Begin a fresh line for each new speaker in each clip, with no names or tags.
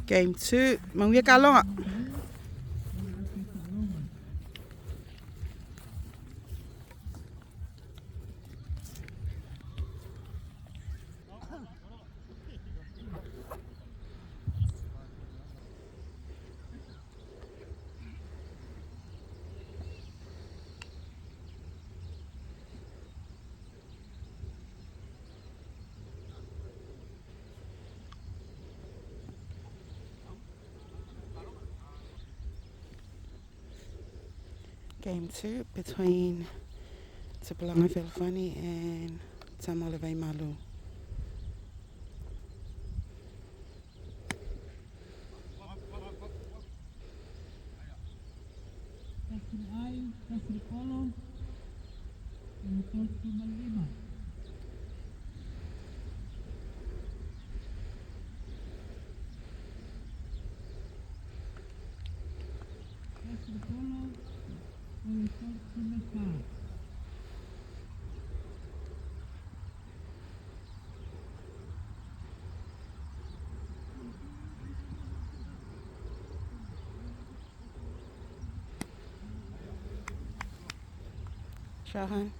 Game 2. Manuia taaloga. Game 2 between Tupulaga Fealofani and Tama o le Vaimalu. Shahan.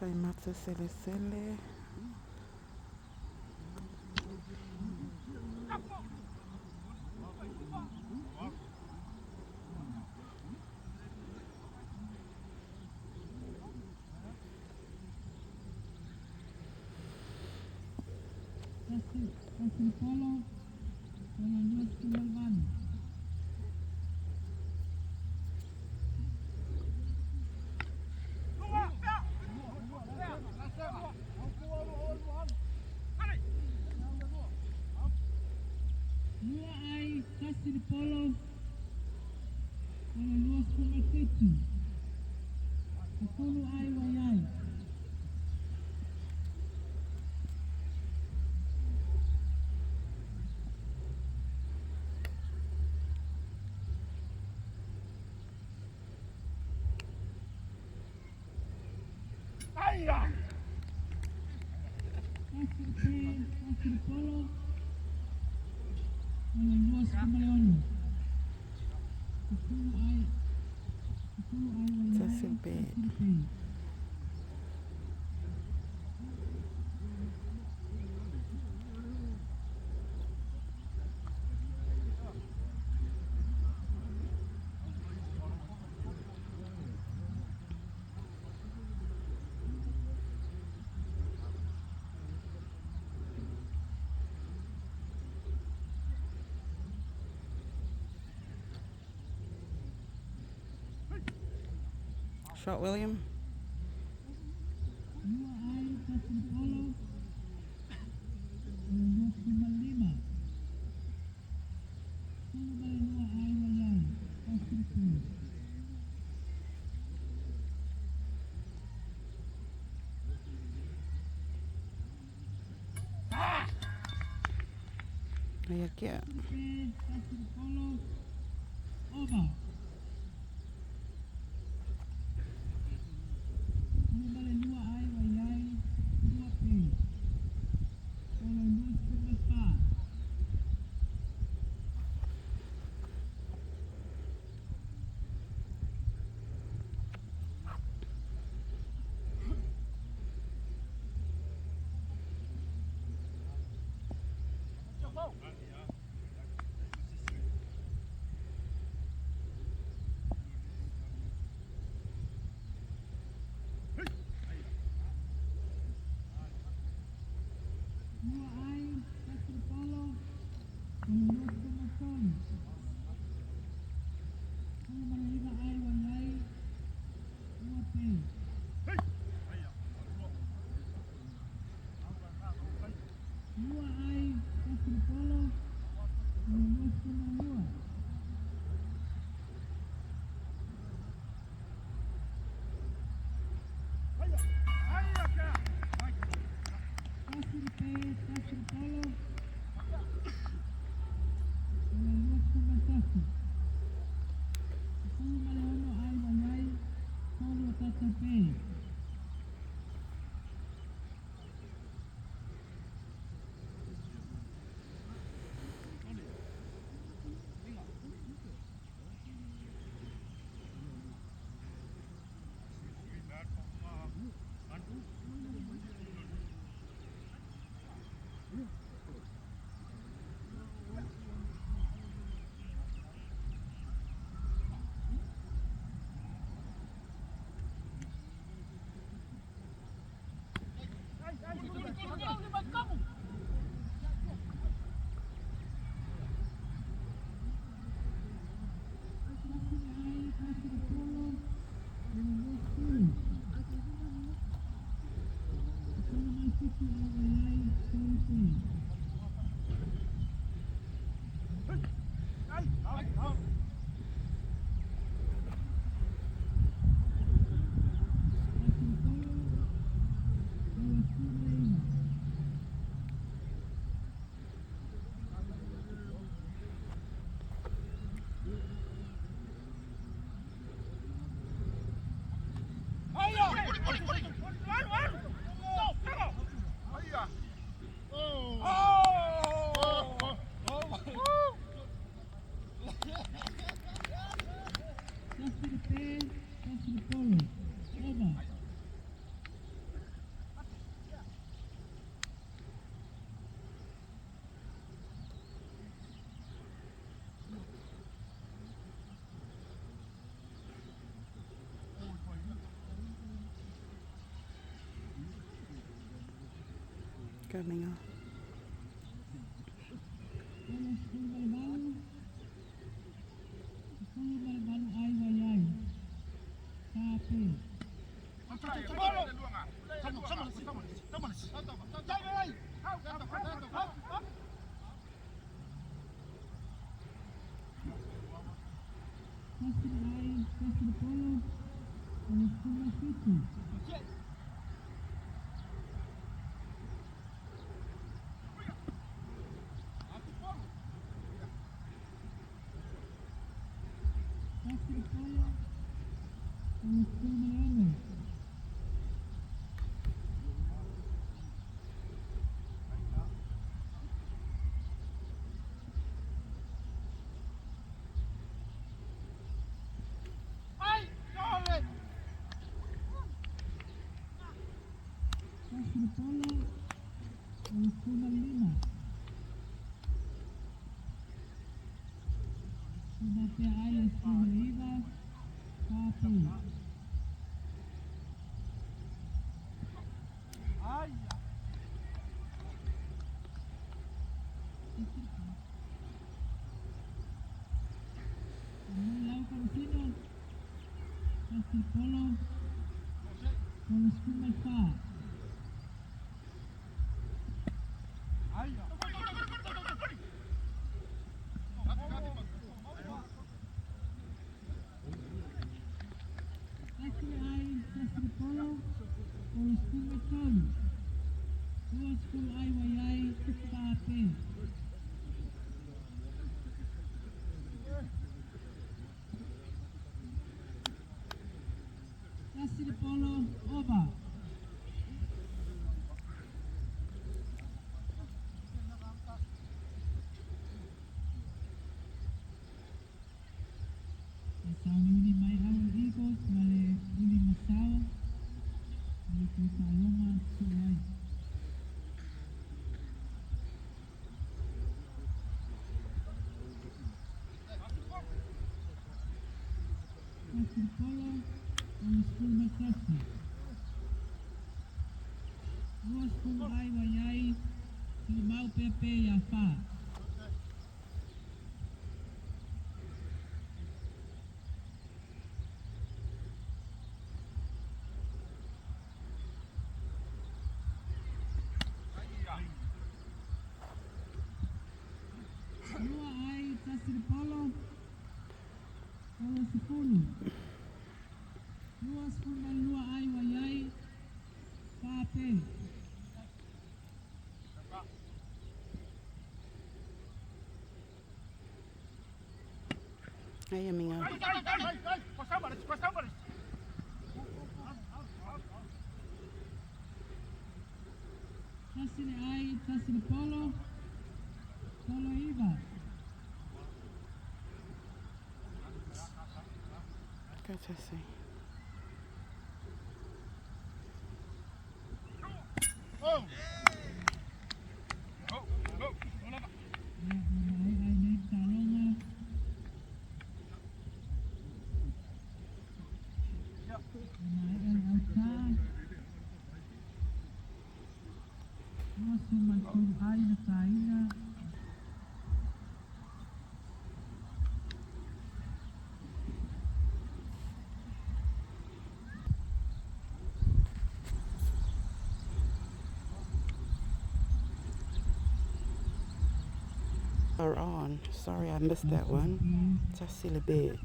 Faimata Selesele. Tasi bed. Shot William. Ia kia. Coming off. Aí, minha. Go Tessie. Are on. Sorry, I missed that one. Tasi Lebe.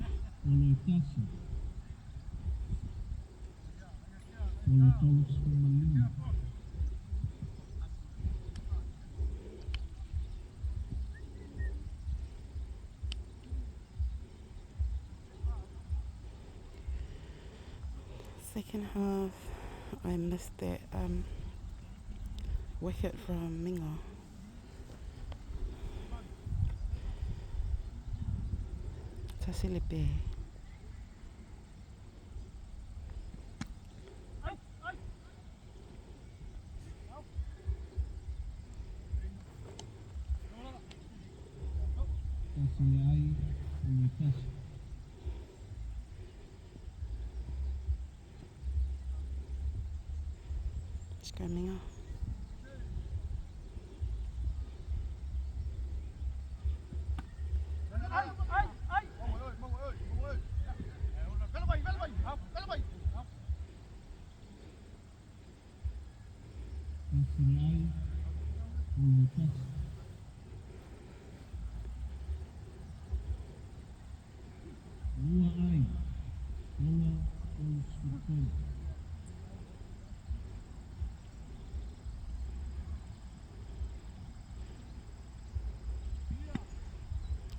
Second half, I missed that wicket from Mingo. Tasi Lebe. Let's go, Mingo.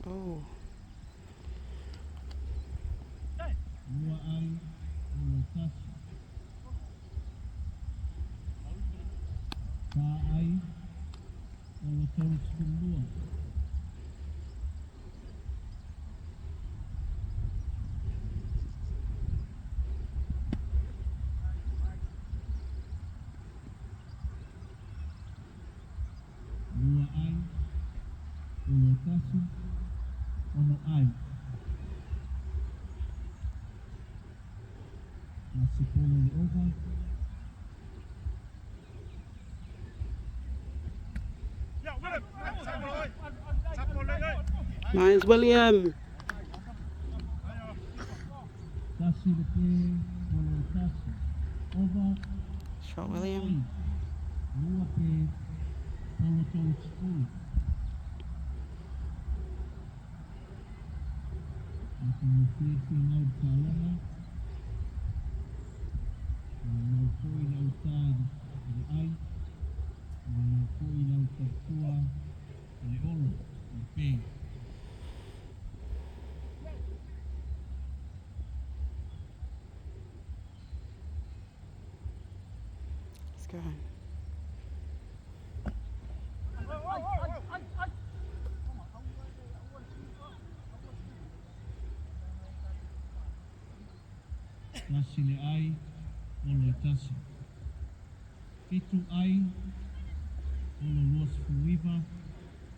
Oh. Nice, William. Shot, William. Let's go.
Tasi le ai, olo e tasi. Fitu ai, olo 29,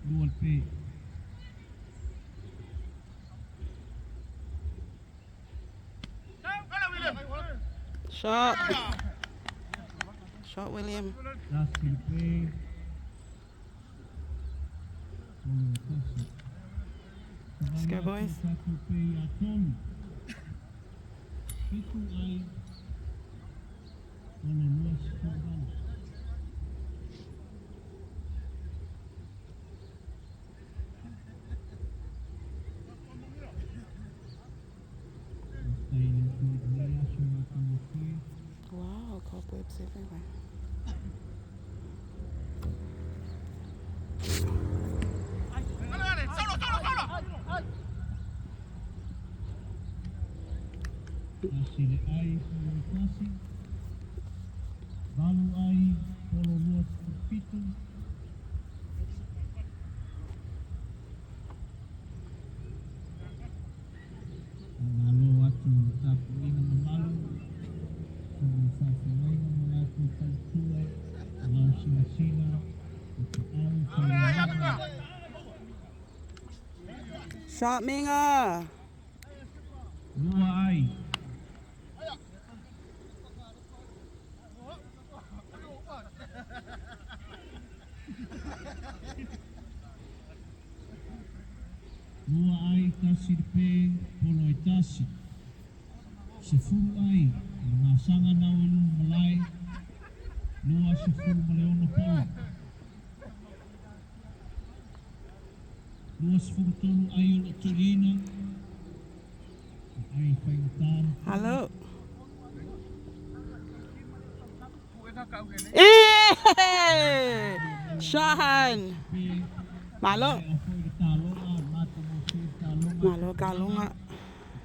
lua le pe.
Shot. Shot, William.
Tasi le pe, polo e tasi.
Let's go, boys.
Tatou pe ia tolu. Fitu ai, polo 28. Faafetai i le Atua i lenei aso matagofie.
Wow, cobwebs everywhere.
Tasi le ai, polo e tasi. Valu ai, polo 27. Malo atu i le tapuaiga mamalu, tonu o faafeagaiga ma latou faletua, lau sinasina, o taau failauga.
Shot, Minga.
Lua ai, lua ai, tasi le pe, polo e tasi. 10 ai, le masaga nau e luma malae, 26 polo. 23 ai o lo toliina, o ai whaingata na
Hello. Eh! Shahan.
pe,
Malo.
e o foi le taloga, mata mo se le taloga,
Malo Kalunga.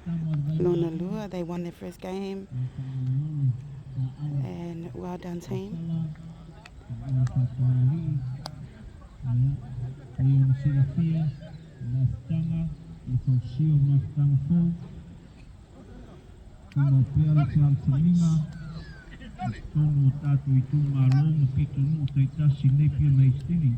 tama o le vai
Lona Lua, they won their first game.
e whangalolo, ta awa
And well done, team.
tala, ta awa whakamalii, ia, pei ona silafia, o mafutaga, le fausia o mafutaga fou, tumau pea le fealofaniga, i totonu o tatou itumalo ma pitonuu taitasi i lenei pia mai Sydney.